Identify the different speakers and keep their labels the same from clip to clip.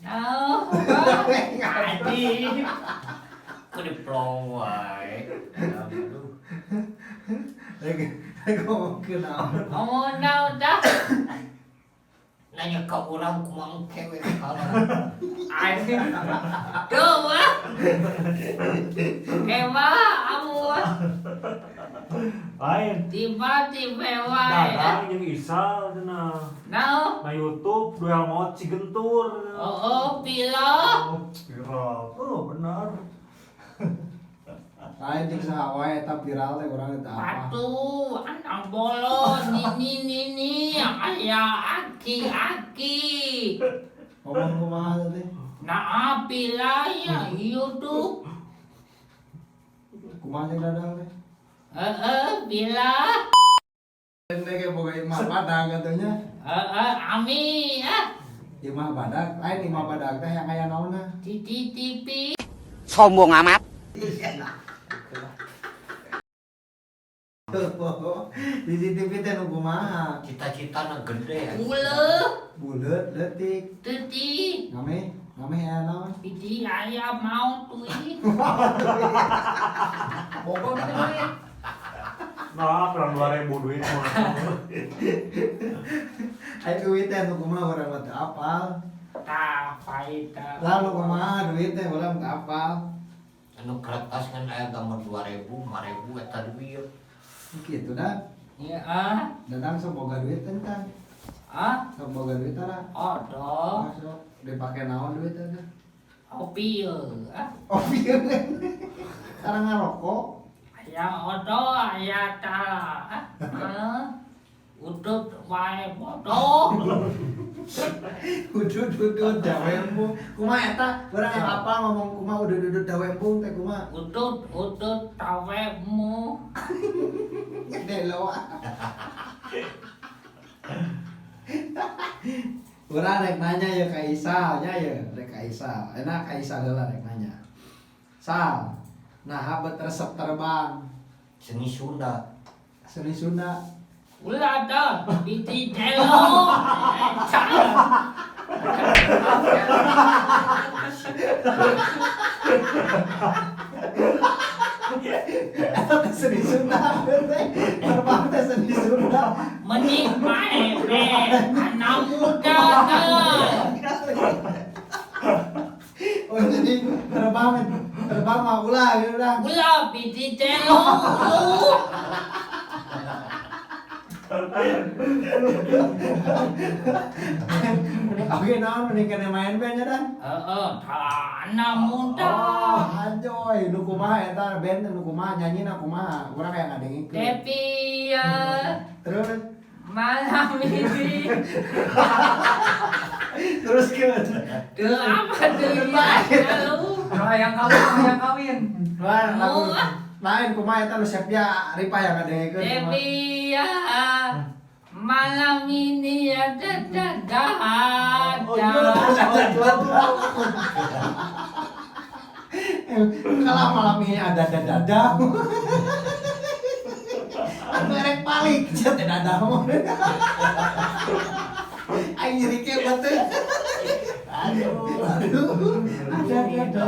Speaker 1: Nah,
Speaker 2: Anjing. Ku diplong wae. Aduh.
Speaker 3: Rek rek ngomongkeun naon?
Speaker 1: Ngomong naon dah?
Speaker 2: Nanya ka urang kumaha engke we kalah.
Speaker 1: Anjing. Tuh mah. Ewa amu
Speaker 4: Lain.
Speaker 1: Tiba-tiba wae.
Speaker 4: Dadang jeung Isal cenah.
Speaker 1: Nah,
Speaker 4: Na YouTube duel maut Cigentur.
Speaker 1: oh, pilo.
Speaker 4: Oh, viral. Oh, benar.
Speaker 3: Lain jeung saha wae eta viral teh urang teh apa.
Speaker 1: Patu, anak bolo, nini nini, ayah aki aki.
Speaker 3: Ngomong kumaha teh?
Speaker 1: Nah, pila ya YouTube.
Speaker 3: Kumaha jeung Dadang teh?
Speaker 1: Heeh, pila.
Speaker 3: Teh ge boga imah badag atunya.
Speaker 1: Heeh, ami ah.
Speaker 3: Imah badag, lain imah badag teh yang aya naonna?
Speaker 1: Di TV.
Speaker 5: Sombong amat.
Speaker 3: Di CCTV teh nu kumaha?
Speaker 2: Cita-citana gede.
Speaker 1: Ule,
Speaker 3: Buleut leutik.
Speaker 1: teti,
Speaker 3: Ngame, ngame aya naon?
Speaker 1: Piti ayah mau tuh.
Speaker 6: Bogor gitu duit.
Speaker 4: Nah, kurang 2000 duit mah.
Speaker 3: Ai duit teh nu kumaha urang mah teu apal.
Speaker 1: Tak faedah.
Speaker 3: Lalu kumaha duit teh urang teu apal.
Speaker 2: Anu kertas kan aya gambar 2000, 5000 eta duit.
Speaker 3: Gitu dah.
Speaker 1: Ya ah,
Speaker 3: Dadang sok boga duit teh kan.
Speaker 1: ah,
Speaker 3: Sok boga duit tara.
Speaker 1: ada.
Speaker 3: Masuk dipake naon duit teh?
Speaker 1: Kopi ya, ah.
Speaker 3: Oh iya. Tara ngarokok.
Speaker 1: Ayah ada, ayah tara. Ah, ah. Udut wae bodoh.
Speaker 3: Udud udud dawe embung. Kumaha eta? Urang yang apa ngomong kumaha udud udud dawe embung teh kumaha?
Speaker 1: Udut udut tawemu.
Speaker 3: Gede lo. Urang rek nanya ya ka Isal nya ya, rek ka Isal. Enak ka Isal heula rek nanya. Sal, nah bet resep terbang
Speaker 2: Seni Sunda.
Speaker 3: Seni Sunda.
Speaker 1: Ulah dah, piti telo. Cal.
Speaker 3: Eta teh seni Sunda teh. Terbang teh seni Sunda.
Speaker 1: Menik mae be, anak muda dah.
Speaker 3: Oh jadi terbang terbang mah ulah gitu dah.
Speaker 1: Ulah piti telo.
Speaker 3: Oke, naon mending kena main band nya dah.
Speaker 1: Heeh, anak muda.
Speaker 3: Oh, anjoy, nu kumaha eta band nu kumaha nyanyina kumaha? Urang kayak ngadengikeun.
Speaker 1: Depi ya
Speaker 3: Terus
Speaker 1: malam ini.
Speaker 3: terus ke
Speaker 1: Tuh apa tuh ya lu?
Speaker 6: Kalau yang kawin, kalau yang kawin.
Speaker 3: Lain lagu
Speaker 1: Oh.
Speaker 3: lain kumaha eta nu Sepia Ripa yang ngadengikeun kumaha?
Speaker 1: Depi ya malam ini ada ada
Speaker 4: Oh, iya.
Speaker 1: ada.
Speaker 3: Kalau malam ini ada dada. Aku erek balik, sia teh dada mah. Aing nyeri ke batu.
Speaker 2: Aduh.
Speaker 3: Aduh, ada dada,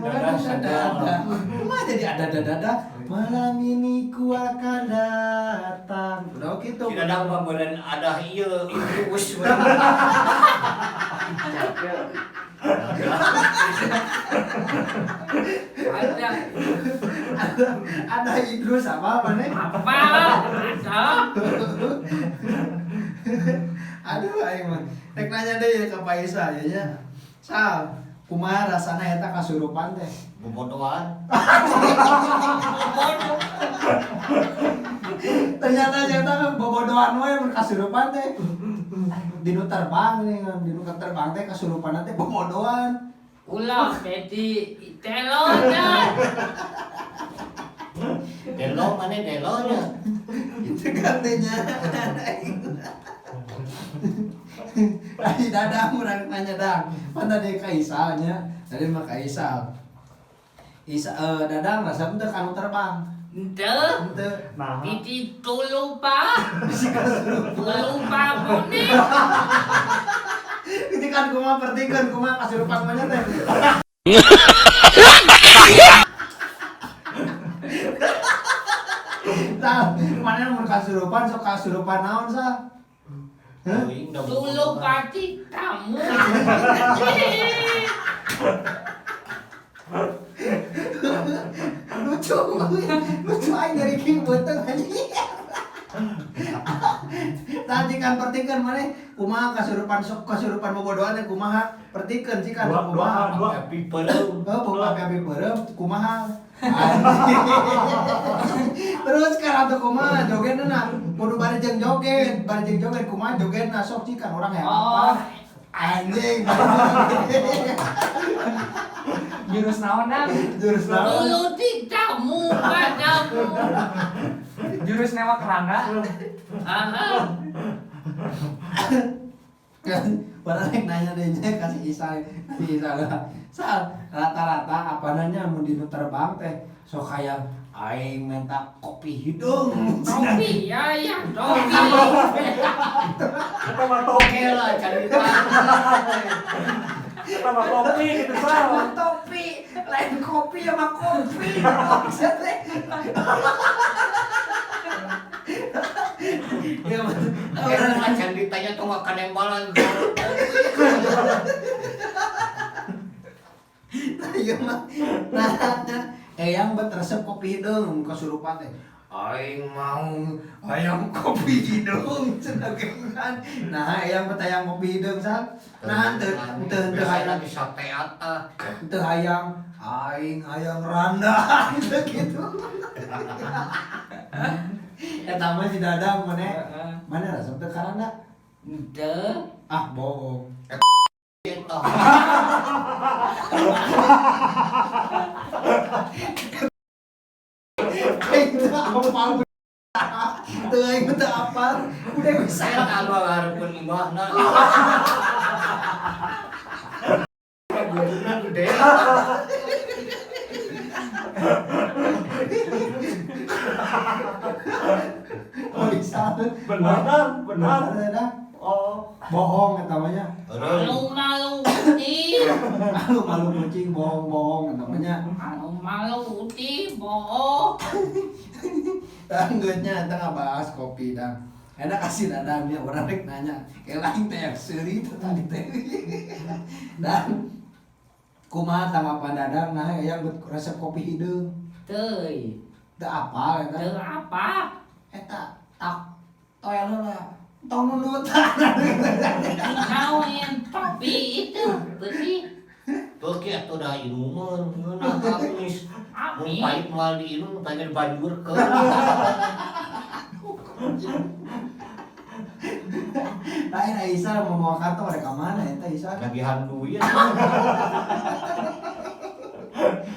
Speaker 3: ada dada. Kumaha jadi ada dada? Malam ini ku akan datang. Udah gitu.
Speaker 2: Tidak ada mah meureun ada ieu Idrus.
Speaker 1: Ada
Speaker 3: Ada Idrus apa mana?
Speaker 1: apa? Ada.
Speaker 3: Aduh aing mah. Rek nanya deh ya ka Pak Isa ya nya. Sal, kumaha rasana eta kasurupan teh?
Speaker 2: Bobodohan.
Speaker 1: Bodoh.
Speaker 3: Ternyata ternyata bobodohan we mun kasurupan teh. Dinu terbang nih, dinu terbang teh kasurupan teh bobodohan.
Speaker 1: Ulah peti telo dah.
Speaker 2: Delo mana delonya?
Speaker 3: Itu katanya. Tadi Dadang urang nanya Dang. Pan tadi ka Isal nya. Tadi mah ka Isal. Isa Dadang resep teu kanu terbang.
Speaker 1: Ente
Speaker 3: Henteu.
Speaker 4: Nah,
Speaker 1: piti tulupa.
Speaker 3: Bisi kasurupan.
Speaker 1: Tulupa kuning.
Speaker 3: Ketika Cikan kumaha pertikeun kumaha kasurupan monyet teh. Tah, mana mun kasurupan sok kasurupan naon sa? Hah?
Speaker 2: Teuing da
Speaker 1: Tulu pati kamu.
Speaker 3: Lucu. Lucu aing dari king beuteung anjing. Tah cikan pertikeun maneh kumaha kasurupan sok kasurupan bobodohan teh kumaha? Pertikeun cikan
Speaker 4: Dua,
Speaker 3: kumaha?
Speaker 4: dua.
Speaker 2: Happy peureum.
Speaker 3: Oh, buka api beureum kumaha? Terus kan atuh kumaha jogetna kudu bari jeung joget, bari jeung joget kumaha jogetna sok cikan urang hayang
Speaker 1: Oh.
Speaker 3: apa? Anjing.
Speaker 6: Jurus naon dang?
Speaker 3: Jurus naon?
Speaker 1: Tulu kamu padamu.
Speaker 6: Jurus newak keranda.
Speaker 1: Aha.
Speaker 3: Padahal rek nanya deh nya kasih Isa, kasih Isa lah. Sal, rata-rata apa nanya mun dinu terbang teh sok hayang aing minta kopi hidung.
Speaker 1: Topi ya ya topi.
Speaker 4: Kita mah topi,
Speaker 2: Oke lah cari
Speaker 4: kita mah topi gitu sal.
Speaker 3: Sama topi, lain kopi sama kopi. Maksudnya. Ya,
Speaker 2: Akhirnya macan ditanya tuh nggak kanembalan.
Speaker 3: iya mah. Nah, eyang bet resep kopi hidung kesurupan teh. Aing mau ayam kopi hidung cenah kan. Nah, eyang bet ayam kopi hidung sal. Nah, teu teu teu
Speaker 2: Biasanya
Speaker 3: hayang
Speaker 2: di sate atah.
Speaker 3: teu hayang aing hayang randa gitu gitu. Eta mah si Dadang mana? Mana resep teu karanda?
Speaker 1: Ente.
Speaker 3: Ah, bohong.
Speaker 2: Eta.
Speaker 3: Aing teu apal. Teu aing teu apal. Udah bisa.
Speaker 2: Saya anu ngareupkeun imahna. Guduna gede.
Speaker 3: Oh, bisa.
Speaker 4: Benar, Dang, benar.
Speaker 3: Benar, dah.
Speaker 4: Oh,
Speaker 3: Bohong eta mah nya.
Speaker 1: Malu-malu kucing.
Speaker 3: Malu-malu kucing bohong-bohong eta mah nya.
Speaker 1: Malu-malu kucing bohong.
Speaker 3: Tanggeutnya eta ngabahas kopi dang. Enak kasih dadangnya orang rek nanya. Kayak lain teh yang seuri teh tadi teh. Dan kumaha tanggapan dadang nah yang resep kopi hideung.
Speaker 1: Teuy.
Speaker 3: Teu apal eta.
Speaker 1: Teu apa?
Speaker 3: Eta tak toel heula. Tong nundutan.
Speaker 1: Naon topi itu besi.
Speaker 2: Tuh ki atuh da inumeun ngeunah amis. Mun
Speaker 1: Amis.
Speaker 2: pahit moal diinum tanya dibanjurkeun.
Speaker 3: Lain Aisyah mau bawa kantong rek ka mana eta Aisyah?
Speaker 2: Nagihan duit.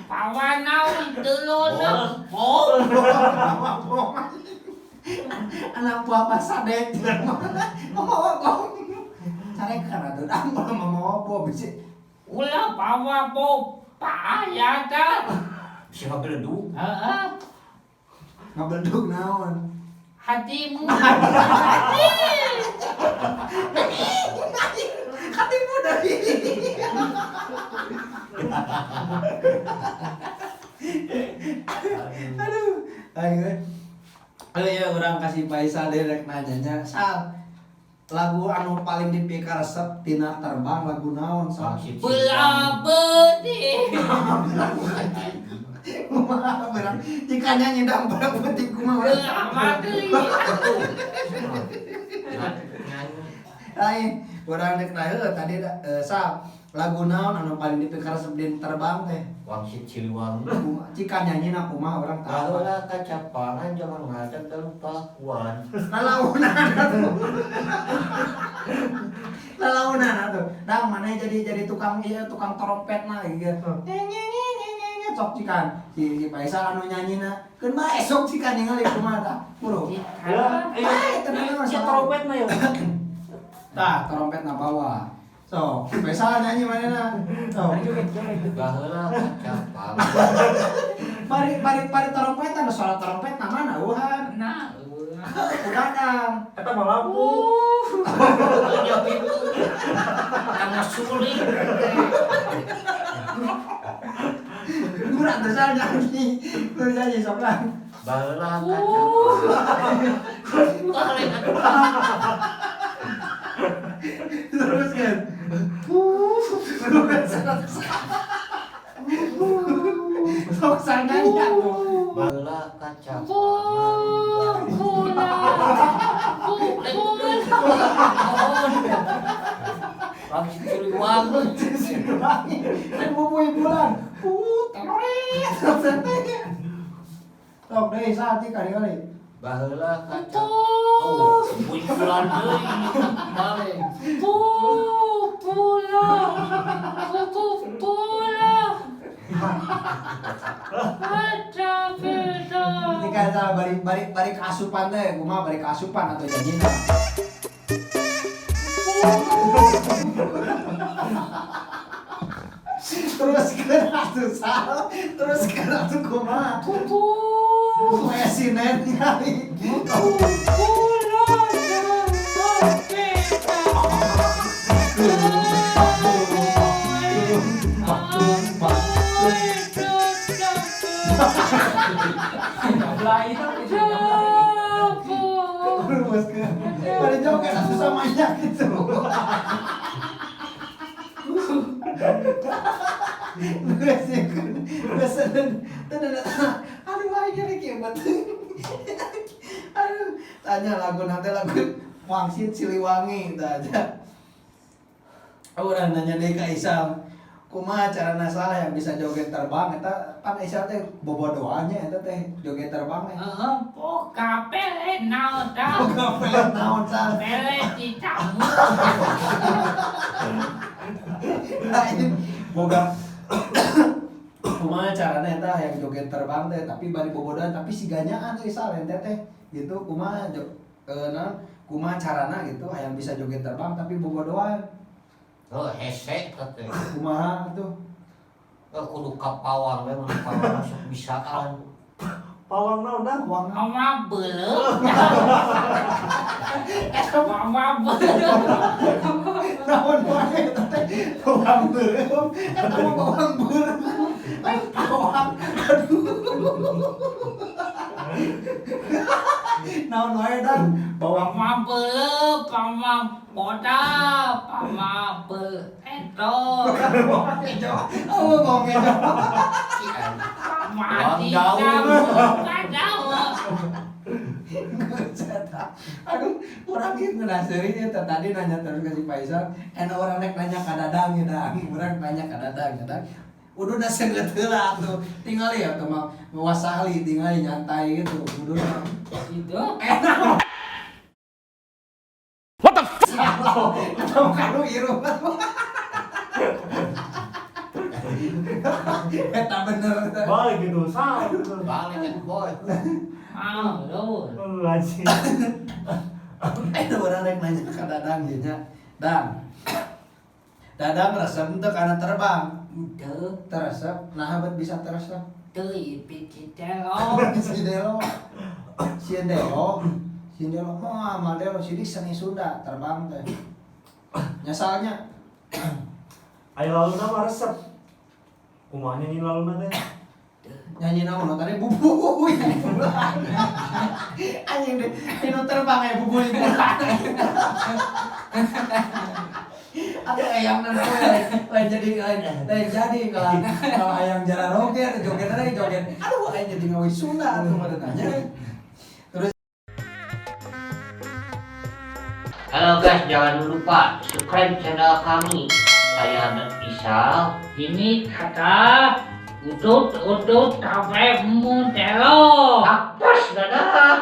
Speaker 1: Pawan naon telona. Oh.
Speaker 3: Anak buah Pak Sadek mau bom. Carekan atuh dang mau bom sih.
Speaker 1: Ulah bawa bom payata.
Speaker 2: Si ngabeledug.
Speaker 1: Heeh.
Speaker 3: Ngabeledug naon?
Speaker 1: Hatimu.
Speaker 3: Hatimu dari. Aduh, ayo. Aduh ya orang kasih Faisal deh rek nanyanya. Sal, lagu anu paling dipikar resep tina terbang lagu naon Sal?
Speaker 1: Belah bedih.
Speaker 3: Kumaha berang jika nyanyi dang berang penting kumaha urang.
Speaker 1: Belah bedih.
Speaker 3: Lain, urang rek nanya tadi Sal, lagu naon anu paling dipikar resep dina terbang teh?
Speaker 2: Wangsit Siliwangi.
Speaker 3: Kumaha jika nyanyi na kumaha urang tahu.
Speaker 2: Kalau kacapangan jangan ngajak dalam pakuan.
Speaker 3: Lalaunan atuh. Lalaunan atuh. Dang mana jadi tukang ieu tukang trompet mah gitu. Nye nye nye nye nye nye sok cikan. Si si Faisal anu nyanyina. Keun bae sok cikan ningali kumaha tah. Bro.
Speaker 4: ya,
Speaker 3: Bae tenang
Speaker 4: eh, si trompet mah ya.
Speaker 3: Tah, trompet na bawah. So, Faisal nyanyi mana na? So,
Speaker 2: Baheula kacapangan.
Speaker 3: bari bari bari trompetan suara trompet na mana eueuhan.
Speaker 1: Nah, eueuh.
Speaker 3: Udah dang.
Speaker 4: Eta mah lampu.
Speaker 2: Karena sulit.
Speaker 3: Kurang terus nyanyi. Terus nyanyi sok lah.
Speaker 2: Baheula kaca. Balik atuh.
Speaker 3: Terus kan. Sok sananya tuh.
Speaker 2: Baheula kaca. Langsung Siliwangi.
Speaker 3: Siliwangi. Kan bubuy bulan. Teroris. Sok deui saat kali-kali.
Speaker 2: Baheula kaca. Tuh, bubuy bulan deui. Balik.
Speaker 3: Ketika salah bari bari bari kaasupan teh, kumaha bari kaasupan atau jadinya. Terus kena tuh salah, terus kena tuh kumaha. Kumaha sinet kali. Terus ke, pada jauh kan susah banyak gitu. Aduh, akhirnya kiamat. Aduh, tanya lagu nanti lagu Wangsit Siliwangi tanya. Orang nanya deh ke Isam, kumaha cara salah yang bisa joget terbang eta pan Isam teh bobodoannya eta teh joget terbang teh.
Speaker 1: Heeh, boga pelet naon tah?
Speaker 3: Boga pelet naon sal?
Speaker 1: Pelet dicamu.
Speaker 3: Lain boga kumaha carana eta yang joget terbang teh tapi bari bobodoan tapi siganyaan euy sal ente teh gitu kumaha naon kumaha carana gitu hayang bisa joget terbang tapi bobodoan.
Speaker 2: Oh, hese teh.
Speaker 3: Kumaha tuh?
Speaker 2: Oh, kudu ka pawang we mun pawang masuk bisaan.
Speaker 4: Pawang naon dah?
Speaker 3: Pawang
Speaker 1: mama beuleum. Mama beuleum.
Speaker 3: Naon wae eta teh? Pawang beuleum. Eta mah pawang beuleum. Lain pawang. Aduh. Naon wae dang? Bawang
Speaker 1: mama beuleum, mama boda, mama beuleum.
Speaker 3: Bawang kejo. Oh, bawang kejo.
Speaker 1: Mati
Speaker 3: Aduh, orang ieu ngeunah eta tadi nanya terus ke si Faisal, enak orang nek nanya ka Dadang ya dang, urang nanya ka Dadang ya dang. Udah udah sengget heula tuh. Tinggal ya tuh mah wasali tinggal nyantai gitu. Udah
Speaker 1: gitu.
Speaker 3: Enak. What the fuck? Atau kanu iruh. Eta bener.
Speaker 4: Balik gitu, salah.
Speaker 2: Balik kan boy.
Speaker 1: Ah, lu.
Speaker 4: Lagi.
Speaker 3: Orang rek nanya ka Dadang ieu nya. Dang. Dadang resep teu kana terbang.
Speaker 1: Teu.
Speaker 3: Teresep, nah bet bisa teresep.
Speaker 1: Teu ipit delo.
Speaker 3: Si delo. Si delo. Si delo moal mah delo si seni Sunda terbang teh. Nyasalnya.
Speaker 4: Ayo laluna mah resep. Kumaha nyanyi laluna teh?
Speaker 3: Nyanyi naon tadi bubuy bulan. Anjing deh, tinu terbang ya bubuy bulan. Atau ayam nanti lain jadi lain jadi kalau ayam jara roger joget lagi joget. Aduh ayam jadi ngawi Sunda atuh mah nanya. Terus
Speaker 2: Halo guys, jangan lupa subscribe channel kami. Saya Isal.
Speaker 1: Ini kata utut utut sampai mutelo.
Speaker 2: Apes dadah.